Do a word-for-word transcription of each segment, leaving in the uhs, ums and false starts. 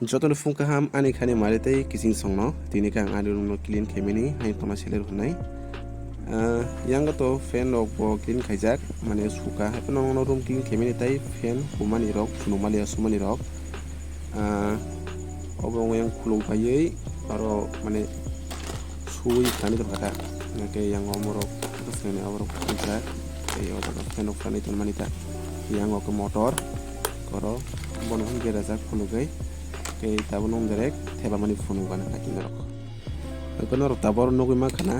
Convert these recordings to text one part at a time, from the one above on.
Jotono phung kaham ani khani mari tei kiching songno, tini khe ang ani room no clean khaimani, hai toma seler hwnai. Ah, yango to fan rok bo clean khaijak, mane suka, hai phano room clean khaimani tei fan humani rok, phunukmani, sumani rok. Ah, obo wng yang khulum phaiwi, aro mane suwi thani tongkha ta. Hingke yang omorok bwskango aborok khulumjak. Tei o jaga fan rok thani tongmani ta. Yang o khe motor, oro bono hwn berajak khulugwi. Tei tabuk nung direct thepamani phunuk gana kaitor rok. Hingke norok tabuk nugwi mankha na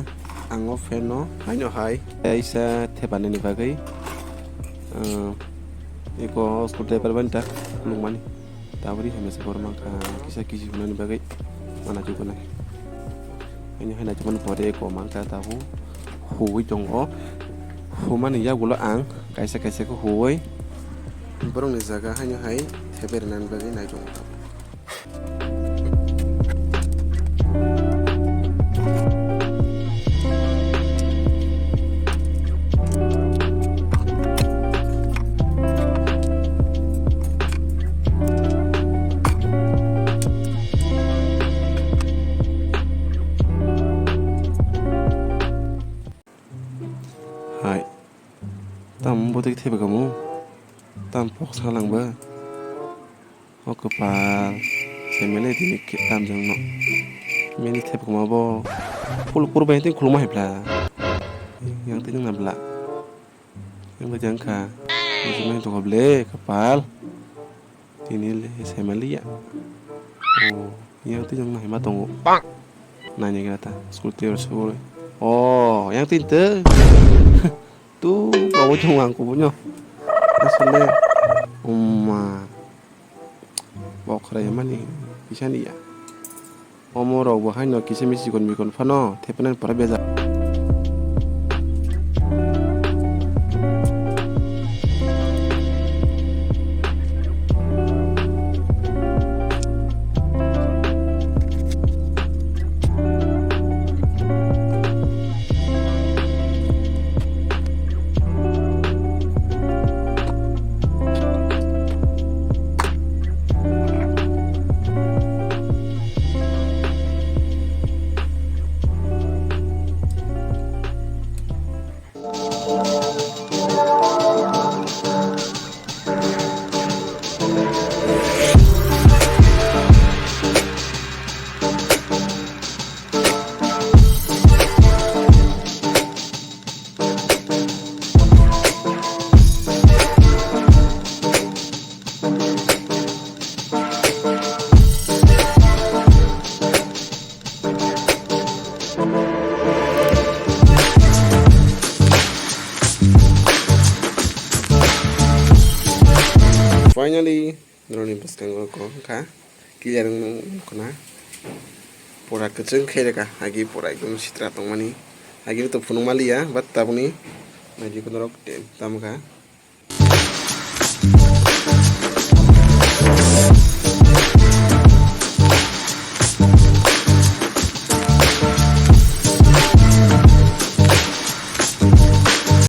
ang o fan no haino hai kaisa thepanani bagwi, ah, eko screwdriver bai ta khulukmani. Tabori hai masa borok mankha kisa kisi hwnani bagwi mana jugonai. Haino hai naitokmani pore eko mankha tabuk huwi tongo. Humani yagulo ang kaisa kaisa khe huwi borokni jaga haino hai thepai rwnani bagwi nai tongo. Hai. Tam bwtwi thepgamo. Tam pok salang ba. O kwpal. Semele tini khe tam jang no. Mini thepgamo bo. Pul pur bai tini khuluma hai bla. Yang tini na bla. Yang ba jang kha. Yang tini to ble kwpal. Tini le saimaliya. O, yang twi jong naima tongo. Naini gana ta, school twi rwsugwi. O, yang twi tw. Tu, bawo jong ang kubunyo. Asole, umma. Bok khwrai mani, kisa niya. Omo rok bo haino kisa misi chikon mikon phano thepnani pora bejak. Finally, norokni bwskango kok wngkha clear wngkha na. Pura kwchwng khe rwkha, agi pura ekdom sitra tongmani. Agi to phunuk maliya, but tabukni naidi norok tamo kha.